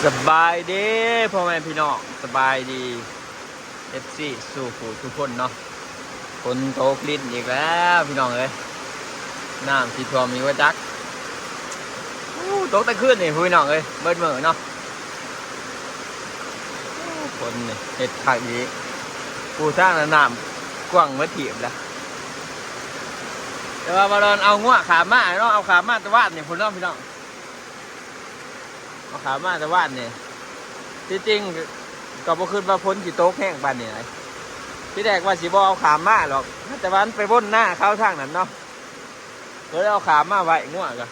ສະບາຍດີພໍ່ແມ່ພີ່ນ້ອງ ສະບາຍດີ ເອັຟຊີ ສູ່ຜູ້ສູ່ຄົນເນາະ. ຝົນຕົກລິນອີກແລ້ວພີ່ນ້ອງເອີຍ ນ້ຳຊິຖ້ວມອີກບໍ່ຈັກ. ໂອ້ ຕົກແຕ່ຄືນນີ້ພີ່ນ້ອງເອີຍ ເບິດມື້ເນາະ. ໂອ້ ຝົນນີ້ເຮັດຄັກອີ່ຫຼີ ຜູ້ທາງນັ້ນນ້ຳກວ້າງເບິດທີບແລ້ວ. ແຕ່ວ່າບ່າວດອນເອົາງົວຂ້າມມາເນາະ ເອົາຂ້າມມາແຕ່ວານນີ້ພຸ້ນເນາະພີ່ນ້ອງ. ເອົາຂ້າມມາແຕ່ວານນີ້ ທີ່ຈິງກໍບໍ່ຄິດວ່າຝົນຊິຕົກແຮງປານນີ້. ທີແລກວ່າຊິບໍ່ເອົາຂ້າມມາດອກ ແຕ່ວ່າມັນໄປວົນນາເຂົາທາງນັ້ນເນາະ ກໍເລີຍເອົາຂ້າມມາໄວ້. ງົວກໍ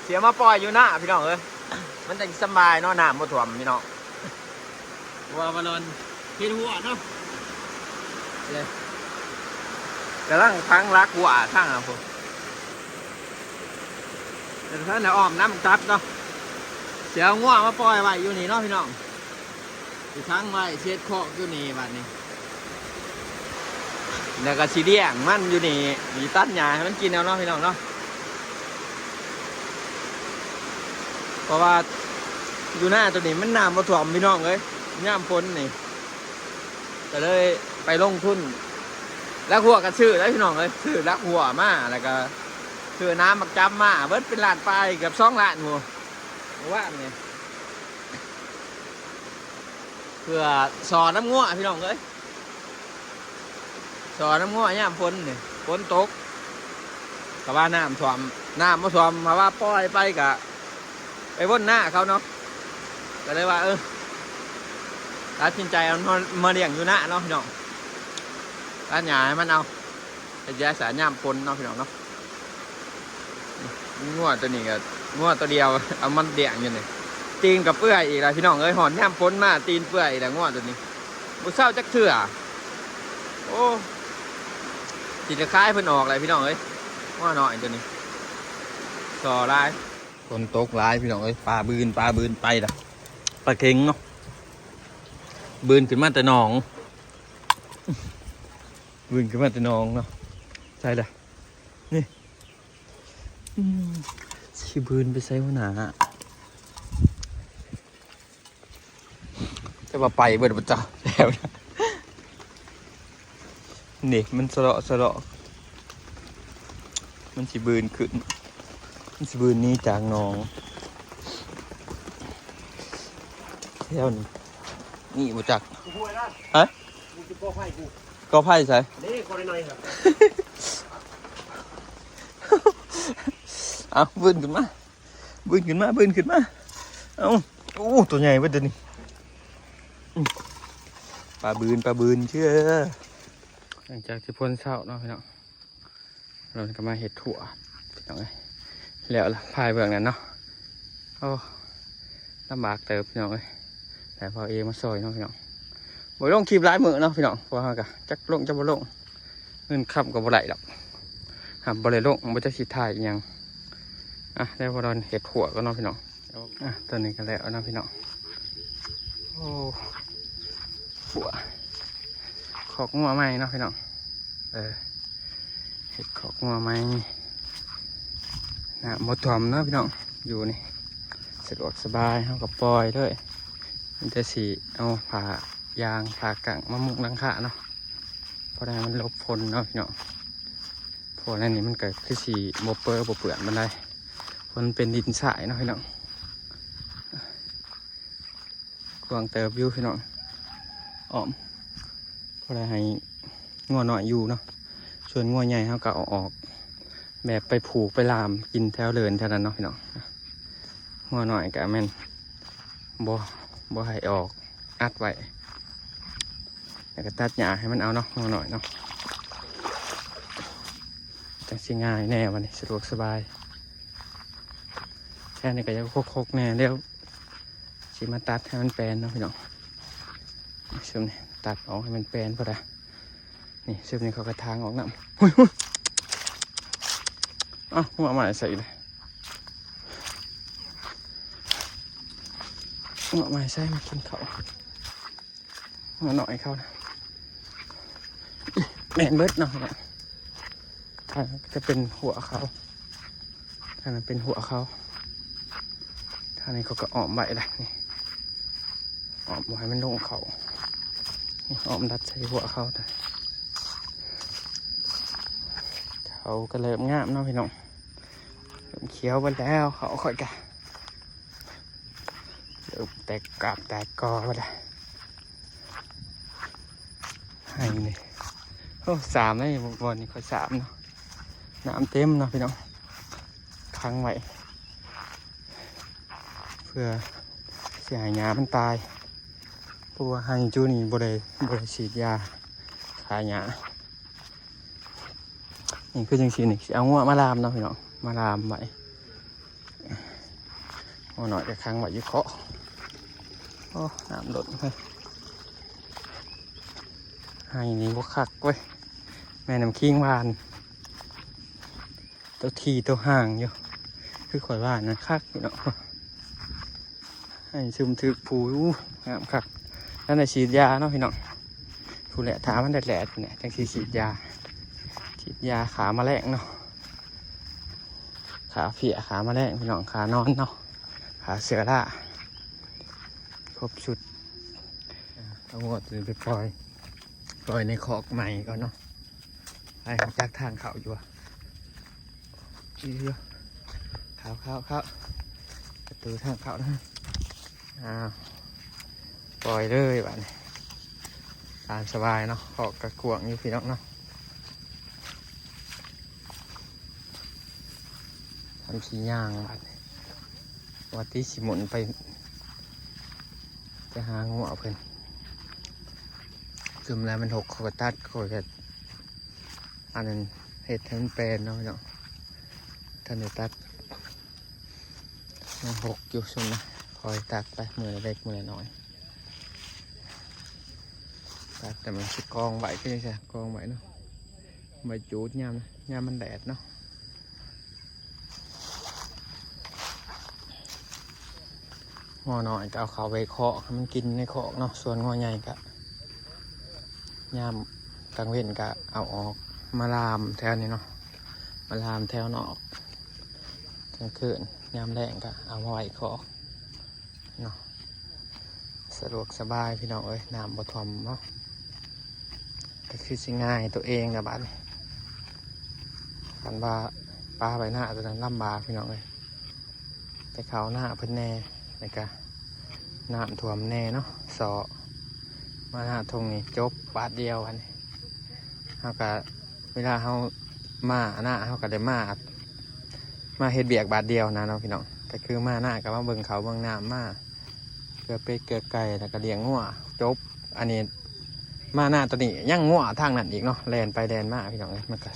ຊິເອົາມາປ່ອຍຢູ່ນາພີ່ນ້ອງເອີຍ ມັນຈັ່ງສະບາຍເນາະ ນ້ຳບໍ່ຖ້ວມພີ່ນ້ອງ. ວ່າມານອນເຮັດຫົວເນາະ ກຳລັງຝັງຫຼັກຫົວທາງນັ້ນພຸ້ນ ແຕ່ທ່ານໄດ້ອ້ອມນຳກັບເນາະ. ຊິເອົາງົວມາປ່ອຍໄວ້ຢູ່ນີ້ເນາະພີ່ນ້ອງ ຊິຂັງໄວ້ເຮັດຄອກຢູ່ນີ້ບາດນີ້ ແລ້ວກໍຊິລ້ຽງມັນຢູ່ນີ້ ຊິຕັດຫຍ້າໃຫ້ມັນກິນເອົາເນາະພີ່ນ້ອງເນາະ. ເພາະວ່າຢູ່ນາໂຕນີ້ມັນນ້ຳບໍ່ຖ້ວມພີ່ນ້ອງເອີຍ ຍາມຝົນນີ້ ກໍເລີຍໄປລົງທຶນ ຫຼັກຫົວກໍຊື້ແລ້ວພີ່ນ້ອງເອີຍ ຊື້ຫຼັກຫົວມາ ແລ້ວກໍຊື້ນ້ຳບັກຈຳມາ ເບິດເປັນລ້ານປາຍ ເກືອບສອງລ້ານພຸ້ນ ເມື່ອວານນີ້ ເພື່ອສໍ້ນຳງົວພີ່ນ້ອງເອີຍ ສໍ້ນຳງົວຍາມຝົນນີ້ ຝົນຕົກ ກໍວ່ານ້ຳຖ້ວມ ນ້ຳບໍ່ຖ້ວມ ເພາະວ່າປ່ອຍໄປກໍໄປວົນນາເຂົາເນາະ. ກໍເລີຍວ່າ ເອີ ຕັດສິນໃຈເອົາມາລ້ຽງຢູ່ນາເນາະພີ່ນ້ອງ ຕັດຫຍ້າໃຫ້ມັນເອົາ ເຮັດຢາສາຍາມຝົນເນາະພີ່ນ້ອງເນາະ. ງົວໂຕນີ້ກໍງົວໂຕດຽວ ເອົາມັນລ້ຽງຢູ່ນີ້ ຕີນກໍເປື່ອຍອີກແລ້ວພີ່ນ້ອງເອີຍ. ຮອດຍາມຝົນມາຕີນເປື່ອຍອີກແລ້ວງົວໂຕນີ້ ບໍ່ເຊົາຈັກເທື່ອ. ໂອ້ ຊິໄດ້ຂາຍເພິ່ນອອກແລ້ວພີ່ນ້ອງເອີຍ ງົວນ້ອຍໂຕນີ້ ສໍ້ຫຼາຍ. ຝົນຕົກຫຼາຍພີ່ນ້ອງເອີຍ ປາບືນ ປາບືນໄປລະ ປາເຂັງເນາະ ບືນຂຶ້ນມາແຕ່ໜອງ ບືນຂຶ້ນມາແຕ່ໜອງເນາະ. ໃສລະ ນີ້ ອືມ ຊິບືນໄປໃສຫົວໜ້າ? ແຕ່ວ່າໄປເບິດບໍ່ຈັກແລ້ວນະ. ນີ້ມັນສະເລາະສະເລາະ ມັນຊິບືນຂຶ້ນ ມັນຊິບືນໜີຈາກໜອງ ແຖວນີ້ ນີ້ບໍ່ຈັກ. ຮະ? ກໍໄຜ່ໃສ? ເດ້ ກໍໄດ້ໜ້ອຍ ເອົາ ບືນຂຶ້ນມາ ບືນຂຶ້ນມາ ບືນຂຶ້ນມາ. ເອົ້າ ໂອ້ ຕົວໃຫຍ່ເວີຍໂຕນີ້ ອືມ ປາບືນ ປາບືນເຊື່ອ. ຫຼັງຈາກທີ່ຝົນເຊົາເນາະພີ່ນ້ອງ ເຮົາກໍມາເຮັດຖົ່ວພີ່ນ້ອງເອີຍ ແລ້ວລະພາຍເບື້ອງນັ້ນເນາະ. ໂອ້ ລຳບາກເຕີບພີ່ນ້ອງເອີຍ ແຕ່ເຮົາເອງມາຊ່ອຍເນາະພີ່ນ້ອງ. ບໍ່ໄດ້ລົງຄລິບຫຼາຍມື້ເນາະພີ່ນ້ອງ ເພາະວ່າເຮົາກໍຈັກລົງຈັກບໍ່ລົງ ເງິນຄຳກໍບໍ່ໄດ້ດອກ ຫາກບໍ່ໄດ້ລົງ ບໍ່ຈັກຊິຖ່າຍອີ່ຫຍັງ. ອ່ະ ແລ້ວພວກເຮົາເຮັດຖົ່ວກ່ອນເນາະພີ່ນ້ອງ. ອ່ະ ຕອນນີ້ກໍແລ້ວເນາະພີ່ນ້ອງ. ໂອ້ ຂົວ ຄອກງົວໃໝ່ເນາະພີ່ນ້ອງ ເອີ ເຮັດຄອກງົວໃໝ່ ນ້ຳບໍ່ຖ້ວມເນາະພີ່ນ້ອງ. ຢູ່ນີ້ສະດວກສະບາຍ ເຮົາກໍປ່ອຍເລີຍ ມີແຕ່ຊິເອົາຜ້າຢາງ ຜ້າກັ້ງມາມຸງຫຼັງຄາເນາະ ພໍໄດ້ໃຫ້ມັນຫຼົບຝົນເນາະພີ່ນ້ອງ. ເພາະວ່າໃນນີ້ມັນກໍຄືຊິບໍ່ເປິບໍ່ເປື້ອນປານໃດ ເພາະມັນເປັນດິນຊາຍເນາະພີ່ນ້ອງ. ກວ້າງເຕີບຢູ່ພີ່ນ້ອງ ອ້ອມ ພໍໄດ້ໃຫ້ງົວນ້ອຍຢູ່ເນາະ. ສ່ວນງົວໃຫຍ່ເຮົາກໍເອົາອອກ ແບບໄປຜູກໄປລ່າມກິນແຖວເລີນແຖວນັ້ນເນາະພີ່ນ້ອງ. ງົວນ້ອຍກໍແມ່ນບໍ່ ບໍ່ໃຫ້ອອກ ອັດໄວ້ ແລ້ວກໍຕັດຫຍ້າໃຫ້ມັນເອົາເນາະ ງົວນ້ອຍເນາະ ຈັ່ງຊິງ່າຍແດ່ ບັດນີ້ສະດວກສະບາຍ. ແຖວນີ້ກໍຢາກຄົກໆແດ່ ແລ້ວຊິມາຕັດໃຫ້ມັນແປນເນາະພີ່ນ້ອງ. ຊຸມນີ້ຕັດອອກໃຫ້ມັນແປນພໍດະ. ນີ້ຊຸມນີ້ເຂົາກໍຖາງອອກນຳ. ຫຸ້ຍ ຫຸ້ຍ ເອົ້າ ຫົວໃໝ່ໃສ່ອີກແລ້ວ ຫົວໃໝ່ໃສ່ມາກິນເຂົ້າ. ຫົວໜ້ອຍເຂົານະ ແມ່ນເບິດເນາະ. ທາງນັ້ນຈະເປັນຫົວເຂົາ ທາງນັ້ນເປັນຫົວເຂົາ ທ ອັນນີ້ເຂົາກໍອ້ອມໄວ້ລະ ນີ້ ອ້ອມບໍ່ໃຫ້ມັນລົງເຂົ້າ ນີ້ ອ້ອມດັດໃສ່ຫົວເຂົາ ເຂົາກໍເລີ່ມງາມເນາະພີ່ນ້ອງ ເລີ່ມຂຽວເບິດແລ້ວ ເຂົາຂ້ອຍກະເລີ່ມແຕກກາບແຕກກໍເບິດລະ ໄຮ່ນີ້ ໂອ້ ສາມເດ້ ບ່ອນນີ້ຂ້ອຍສາມເນາະ ນ້ຳເຕັມເນາະພີ່ນ້ອງ ຂັງໄວ້ ເພື່ອຊິໃຫ້ຫຍ້າມັນຕາຍ ເພາະວ່າໄຮ່ຈຸນີ້ບໍ່ໄດ້ ບໍ່ໄດ້ສີດຢາຂ້າຫຍ້າ ນີ້ຄືຈັ່ງຊີ້ນີ້ ຊິເອົາງົວມາລາມເນາະພີ່ນ້ອງ ມາລາມໄວ້ ງົວນ້ອຍກໍຂັງໄວ້ຢູ່ຄອກ ໂອ້ ນ້ຳລົ້ນເຮີ້ຍ ໄຮ່ນີ້ບໍ່ຄັກເວີ້ຍ ແມ່ນ້ຳຄີງຫວານ ໂຕຖີ່ໂຕຫ່າງຢູ່ ຄືຂ້ອຍວ່ານັ້ນຄັກຢູ່ເນາະ ໃຫ້ຊຶມຖືກພູ ງາມຄັກ ນັ້ນແຫຼະ ສີດຢາເນາະພີ່ນ້ອງ ຜູ້ແຫຼະ ຖ້າມັນແດດໆ ພຸ້ນແຫຼະ ຈັ່ງຊິສີດຢາ ສີດຢາຂ້າແມະແລງເນາະ ຂ້າເພຍ ຂ້າແມະແລງ ພີ່ນ້ອງ ຂ້າໜອນເນາະ ຂ້າເຊື້ອລາ ຄົບຊຸດ ເອົາງົວໂຕນີ້ໄປປ່ອຍ ປ່ອຍໃນຄອກໃໝ່ກ່ອນເນາະ ໃຫ້ຮູ້ຈັກທາງເຂົ້າຢູ່ ຢູ່ ເຂົ້າ ເຂົ້າ ເຂົ້າ ປະຕູທາງເຂົ້ານະ ອ້າວ ປ່ອຍເລີຍບາດນີ້ ຕາມສະບາຍເນາະ ຄອກກະກວ້າງຢູ່ພີ່ນ້ອງເນາະ ທຳຊິຍ່າງບາດນີ້ ວ່າຕິຊິໝຸນໄປ ໄປຫາງົວເພິ່ນ ຊຶມແລ້ວມັນຫົກ ເຂົາກໍຕັດ ຂ້ອຍກໍ ອັນນັ້ນເຮັດໃຫ້ມັນແປນເນາະພີ່ນ້ອງ ທັນໄດ້ຕັດ ຍັງຫົກຢູ່ຊຸມນະ ຄ່ອຍຕັດໄປ ມື້ລະເລັກມື້ລະໜ້ອຍ ຕັດແລ້ວມັນຊິກອງໄວ້ຄືຈັ່ງຊີ້ ກອງໄວ້ເນາະ ໄວ້ຈູດຍາມ ຍາມມັນແດດເນາະ. ງົວນ້ອຍກໍເອົາເຂົ້າໄວ້ຄອກໃຫ້ມັນກິນໃນຄອກເນາະ ສ່ວນງົວໃຫຍ່ກໍຍາມກາງເວັນກໍເອົາອອກມາລາມແຖວນີ້ເນາະ ມາລາມແຖວນອກ ກາງຄືນຍາມແລງກໍເອົາມາໄວ້ຄອກເນາະ ສະດວກສະບາຍພີ່ນ້ອງເອີຍ ນ້ຳບໍ່ຖ້ວມເນາະ ກໍຄືຊິງ່າຍໂຕເອງລະບາດນີ້ ຄັນວ່າປາໄປນາໂຕນັ້ນລຳບາກພີ່ນ້ອງເອີຍ ໄປເຂົ້ານາເພິ່ນແດ່ ແລ້ວກະນ້ຳຖ້ວມແດ່ເນາະ ເຊາະມານາທົ່ງນີ້ຈົບບາດດຽວ ອັນນີ້ເຮົາກະ ເວລາເຮົາມານາ ເຮົາກະໄດ້ມາ ມາເຮັດວຽກບາດດຽວນະເນາະພີ່ນ້ອງ ກະຄືມານາກະມາເບິ່ງເຂົ້າເບິ່ງນ້ຳ ມາເກືອເປັດເກືອໄກ່ ແລ້ວກະລ້ຽງງົວ ຈົບ ອັນນີ້ມານາໂຕນີ້ຍັງງົວທາງນັ້ນອີກເນາະ ແລ່ນໄປແລ່ນມາພີ່ນ້ອງເອີຍ ມັນກະ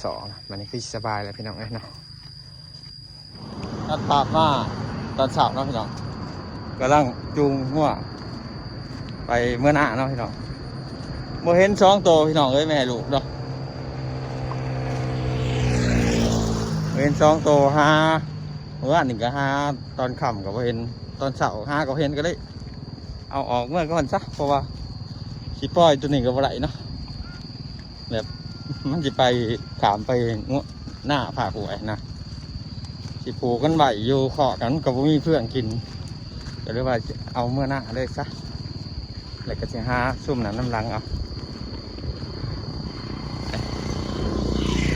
ສອງ ບາດນີ້ຄືສະບາຍແລ້ວພີ່ນ້ອງເອີຍເນາະ ຕັດພາບມາຕອນເຊົ້າເນາະພີ່ນ້ອງ ກຳລັງຈູງງົວໄປເມືອນາເນາະພີ່ນ້ອງ ບໍ່ເຫັນສອງໂຕພີ່ນ້ອງເອີຍ ແມ່ລູກເນາະ ບໍ່ເຫັນສອງໂຕ ຫາ ມື້ວານນີ້ກໍຫາຕອນຄ່ຳກໍບໍ່ເຫັນ ຕອນເຊົ້າຫາກໍເຫັນ ກໍເລີຍເອົາອອກເມືອກ່ອນຊະ ເພາະວ່າຊິປ່ອຍໂຕນີ້ກໍບໍ່ໄດ້ເນາະ ແບບມັນຊິໄປ ຂ້າມໄປງວ ນາພາກຫ້ວຍນະ ຊິຜູກມັນໄວ້ຢູ່ຄອກ ມັນກໍບໍ່ມີເຟືອງກິນ ກໍເລີຍວ່າຊິເອົາເມືອນາເລີຍຊະ ແລ້ວກໍຊິຫາຊຸມນັ້ນນຳຫຼັງເອົາ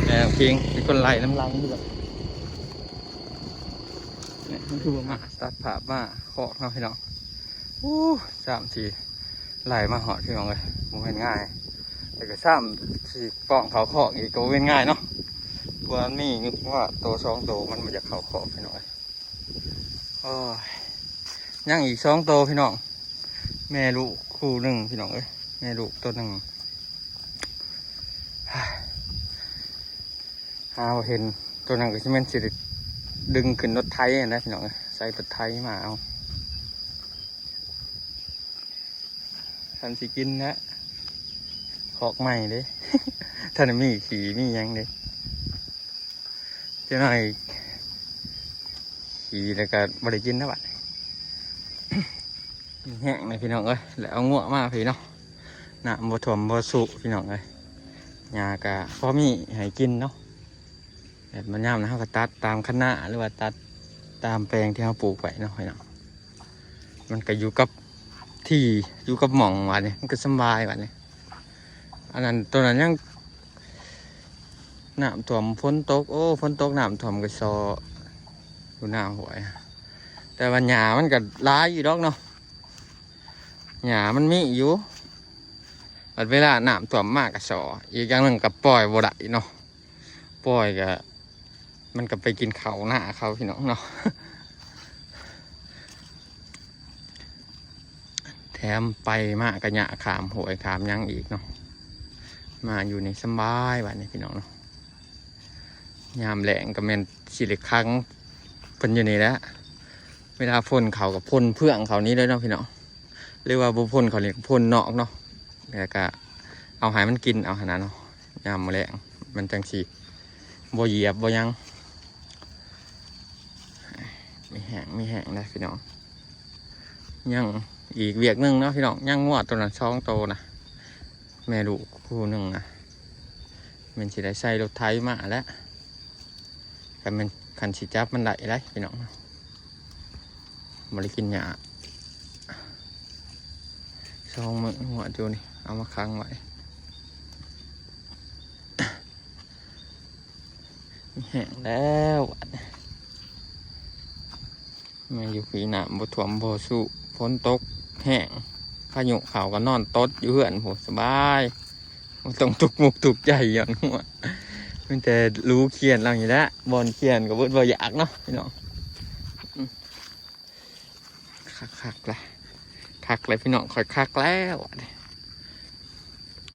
ແລ້ວຄິງເປັນຄົນໄລ່ນຳຫຼັງຢູ່ ນີ້ມັນຄືບໍ່ມາ ຕັດພາບມາຄອກເນາະພີ່ນ້ອງ ໂອ້ ຊ້ຳຊິໄລ່ມາຮອດພີ່ນ້ອງເອີຍ ບໍ່ແມ່ນງ່າຍ ແລ້ວກໍຊ້ຳຊິປ້ອງເຂົ້າຄອກອີກກໍບໍ່ແມ່ນງ່າຍເນາະ ເພາະວ່າມັນມີງວໂຕສອງໂຕ ມັນບໍ່ຢາກເຂົ້າຄອກພີ່ນ້ອງເອີຍ ໂອ້ຍ ຍັງອີກສອງໂຕພີ່ນ້ອງ ແມ່ລູກຄູ່ໜຶ່ງພີ່ນ້ອງເອີຍ ແມ່ລູກໂຕໜຶ່ງ ຫາບໍ່ເຫັນ ໂຕນັ້ນກໍຊິແມ່ນຊິໄດ້ດຶງຂຶ້ນລົດໄຖຫັ້ນແຫຼະພີ່ນ້ອງເອີຍ ໃສ່ລົດໄຖມາເອົາ ທັນຊິກິນແຫຼະ ຄອກໃໝ່ເດ້ ທັນໄດ້ມີຂີ້ມີຫຍັງເດ້ ຈັກໜ້ອຍຂີ້ແລ້ວກໍບໍ່ໄດ້ກິນແລ້ວບັດນີ້ ແຫ້ງນະພີ່ນ້ອງເອີຍ ແລ້ວເອົາງົວມາພີ້ເນາະ ນ້ຳບໍ່ຖ້ວມບໍ່ຊຸພີ່ນ້ອງເອີຍ ຫຍ້າກໍພໍມີໃຫ້ກິນເນາະ ແບບມັນຍາມນະ ເຮົາກໍຕັດຕາມຄັນນາ ຫຼືວ່າຕັດ ຕາມແປງທີ່ເຮົາປູກໄວ້ເນາະ ພີ່ນ້ອງ. ມັນກໍຢູ່ກັບທີ່ ຢູ່ກັບໝ່ອງ ບາດນີ້ມັນກໍສຳບາຍ ບາດນີ້. ອັນນັ້ນ ໂຕນັ້ນຍັງນ້ຳຖ້ວມ ຝົນຕົກ ໂອ້ ຝົນຕົກນ້ຳຖ້ວມກໍຊໍຢູ່ໜ້າຫ້ວຍ. ແຕ່ວ່າຫຍ້າມັນກໍຫຼາຍຢູ່ດອກເນາະ ຫຍ້າມັນມີຢູ່. ບັດເວລານ້ຳຖ້ວມມາກໍຊໍ ອີກຢ່າງໜຶ່ງກໍປ່ອຍບໍ່ໄດ້ເນາະ ປ່ອຍກໍ ມັນກໍໄປກິນເຂົ້ານາເຂົາ ພີ່ນ້ອງເນາະ. ແຖມໄປມາກໍຫຍ້າຂ້າມຫ້ວຍຂ້າມຫຍັງອີກເນາະ. ມາຢູ່ນີ້ສຳບາຍບາດນີ້ ພີ່ນ້ອງເນາະ. ຍາມແລ້ງກໍແມ່ນຊິໄດ້ຂັງເພິ່ນຢູ່ນີ້ແຫຼະ. ເວລາຝົນເຂົ້າກໍພົ່ນເຟືອງເຂົ້ານີ້ເລີຍເນາະ ພີ່ນ້ອງ. ຫຼືວ່າບໍ່ພົ່ນເຂົ້ານີ້ກໍພົ່ນນອກເນາະ ແລ້ວກໍເອົາໃຫ້ມັນກິນເອົາຫັ້ນນະເນາະ. ຍາມມື້ແລງມັນຈັ່ງຊິບໍ່ຢຽບບໍ່ຫຍັງ. ມີແຮງ ມີແຮງເດ້ພີ່ນ້ອງ. ຍັງອີກວຽກໜຶ່ງເນາະ ພີ່ນ້ອງ. ຍັງງົວໂຕນັ້ນສອງໂຕນະ ແມ່ລູກຄູ່ໜຶ່ງນະ ແມ່ນຊິໄດ້ໃສ່ລົດໄຖມາແຫຼະ. ຄັນແມ່ນ ຄັນຊິຈັບມັນໄດ້ໄດ໋ ພີ່ນ້ອງ. ບໍ່ໄດ້ກິນຫຍ້າສອງມື້ ຫົວຢູ່ນີ້ ເອົາມາຂັງໄວ້. ແຫ້ງແລ້ວ ມາຢູ່ພີ້ນ້ຳບໍ່ຖ້ວມບໍ່ຊຸ ຝົນຕົກແຫ້ງ ພາຍຸເຂົ້າກໍນອນຕົດຢູ່ເຮືອນພຸ້ນ ສະບາຍ. ບໍ່ຕ້ອງທຸກມຸກທຸກໃຈຍ້ອນງົວ ມີແຕ່ຫຼູຂຽນເຮົານີ້ແຫຼະ. ບ່ອນຂຽນກໍເບິດບໍ່ຢາກເນາະ ພີ່ນ້ອງ. ອືມ ຄັກໆ ລະ ຄັກແລ້ວພີ່ນ້ອງ ຂ້ອຍຄັກແລ້ວ.